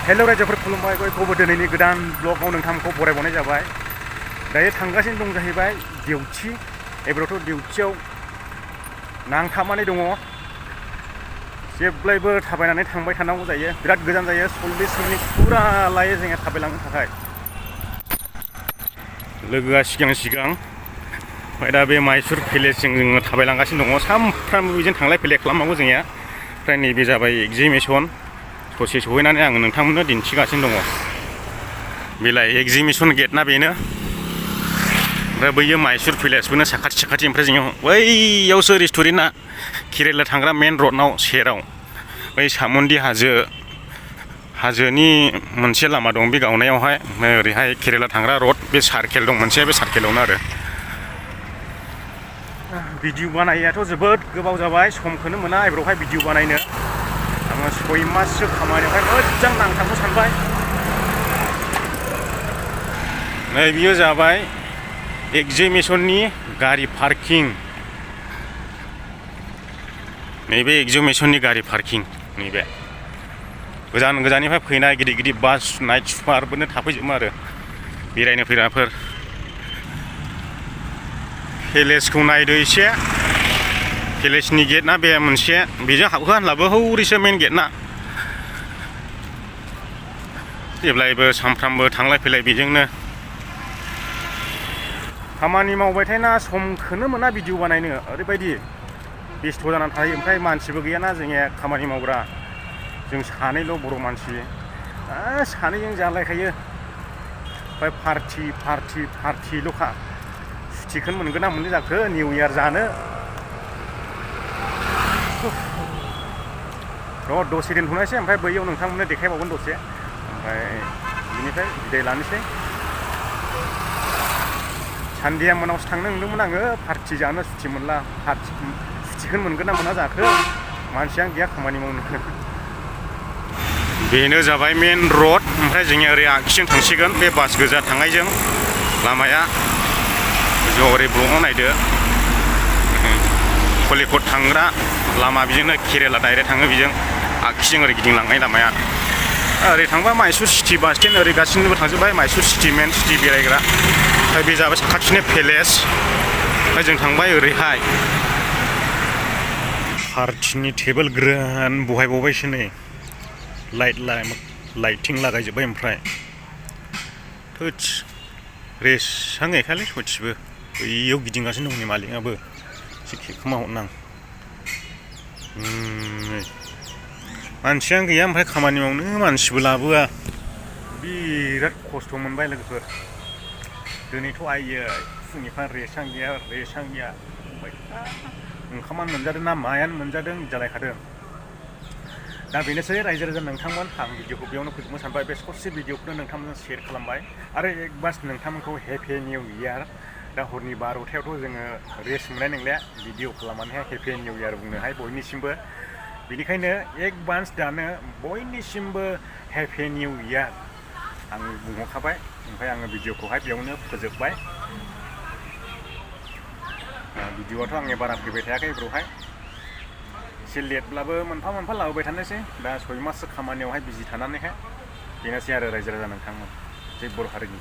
हेल' रायजोफोर खुलुमबाय बयखौबो दिनैनि गोदान ब्लगाव नोंथांखौ बरायबावनाय जाबाय। दायो थांगासिनो दं जाहैबाय डिउटि। एबारावथ' डिउटियाव नांथाबनानै दङ। जेब्लायबो थाबायनानै थांबाय थानांगौ जायो, बिराद गोजान जायो, 40 मिनिट फुरा लायो जोङो थाबायलांनो थाखाय। लोगोआ सिगां ओमफ्राय दा बे माइसुर पेलेसजों जोङो थाबायलांगासिनो दङ। सानफ्रामबो बिजों थांलाय फैलाय खालामनांगौ जोंनिया। ओमफ्राय नैबे जाबाय एगजिबिसन। ससे सहैनानै आङो नोंथांमोननो दिन्थिगासिनो दङ। बेलाय एगजिबिसन गेटना बेनो। ओमफ्राय बैयो माइसुर पेलेसबोनो साखाथि ओमफ्राय जोङो बैयावसो रेस्टुरेन्टआ केरेला थांग्रा मेन रडनाव सेराव बै सामुन्डी हाजोनि मोनसे लामा दं बे गावनायावहाय। ओमफ्राय ओरैहाय केरेला थांग्रा रड बे सार्केल दं मोनसे, बे सार्केलावनो आरो। भिडिअ बानायनायाथ' जोबोद गोबाव जाबाय, समखौनो मोना एबारावहाय भिडिअ बानायनो। आङो 6 माससो खामानियावहाय मोजां नांथाबनो सानबाय। नै बियो जाबाय एगजिबिसननि गारि पार्किं। नैबे एगजिबिसननि गारि पार्किं नैबे। गोजान गोजाननिफ्राय फैनाय गिदिर बास नाइट सुपारफोरनो थाफैजोबो आरो बेरायनो फैग्राफोर। पेलेसखौ नायदो एसे। पेलेसनि गेटना बे मोनसे, बेजों हाबहोआ होनब्लाबो हौरैसो मेन गेटना। जेब्लायबो सानफ्रामबो थांलाय फैलाय बेजोंनो। खामानि मावबायथायना समखौनो मोना भिडिअ बानायनो, ओरैबायदि बेस्थ' जानानै थायो। ओमफ्राय मानसिबो गैयाना जोंनिया खामानि मावग्रा। जों सानैल' बर' मानसि, सानैजों जालायखायो। ओमफ्राय पार्टिल'खा। सुटिखौनो मोनगोन ना मोननो जाखो निउ इयार जानो। दसे दोनथ'नोसै, ओमफ्राय बैयाव नोंथांमोननो देखायबावगोन दसे। ओमफ्राय बिनिफ्राय बिदाय लानोसै। सान्दिया मोनावसो थांनो नंदोंमोन आङो पार्टि जानो, सुटि मोनला। सुटिखौनो मोनगोन ना मोना जाखो, मानसियानो गैया खामानि मावनो। बेनो जाबाय मेन रड। ओमफ्राय जोंनिया ओरै आगसिजों थांसिगोन बे बास गोजा थांनायजों लामाया। गोजौआव ओरै ब्लकआव नायदो कलिकट थांग्रा लामा, बेजोंनो केरेला डाइरेक्ट थाङो बेजों आगसिजों ओरै गिदिंलांनाय लामाया। ओरै थांबा माइसुर सिटि बास स्टेन्ड, ओरै गासिनिबो थांजोब्बाय माइसुर सिटि मेन सिटि बेरायग्रा। ओमफ्राय बे जाबाय साखाथिनि पेलेस। ओमफ्राय जों थांबाय ओरैहाय पार्टिनि टेबोल ग्रान बहायबावबायसो नै। लाइटिं लागायजोब्बाय। ओमफ्राय थोदस रेसां गैखायालै सयथिबो। बैयाव गिदिंगासिनो दं मालिकआबो, एसे खेबखोमा हरनां। मानसियानो गैया, ओमफ्राय खामानि मावनो मानसिबो लाबोआ। बिराद खस्थ' मोनबाय लोगोफोर। दिनैथ' आइयै फुंनिफ्राय रेसां गैया। ओंखामानो मोनजादों ना मायानो मोनजादों जालायखादों। दा बेनोसै रायजो राजा नोंथांमोन, आं भिडिअखौ बेयावनो फोजोबनो सानबाय। बे ससे भिडिअखौनो नोंथांमोनजों शेयार खालामबाय। आरो एडभान्स नोंथांमोनखौ हेपि निउ इयार। दा हरनि 12थायावथ' जोङो रेस्ट मोननाय नंलिया, भिडिअ खालामनानैहाय हेपि निउ इयार बुंनोहाय बयनिसिमबो। बेनिखायनो एडभान्स दानो बयनिसिमबो हेपि निउ इयार आं बुंहरखाबाय। ओमफ्राय आङो भिडिअखौहाय बेयावनो फोजोबबाय। भिडिअआथ' आंनि बारा फैबाय थायाखै बेवहाय, एसे लेटब्लाबो मोनफा लाबोबाय थानोसै। दा 6 माससो खामानियावहाय बिजि थानानैहाय। बेनोसै आरो रायजो राजा नोंथांमोन, जे बर' हारिनि।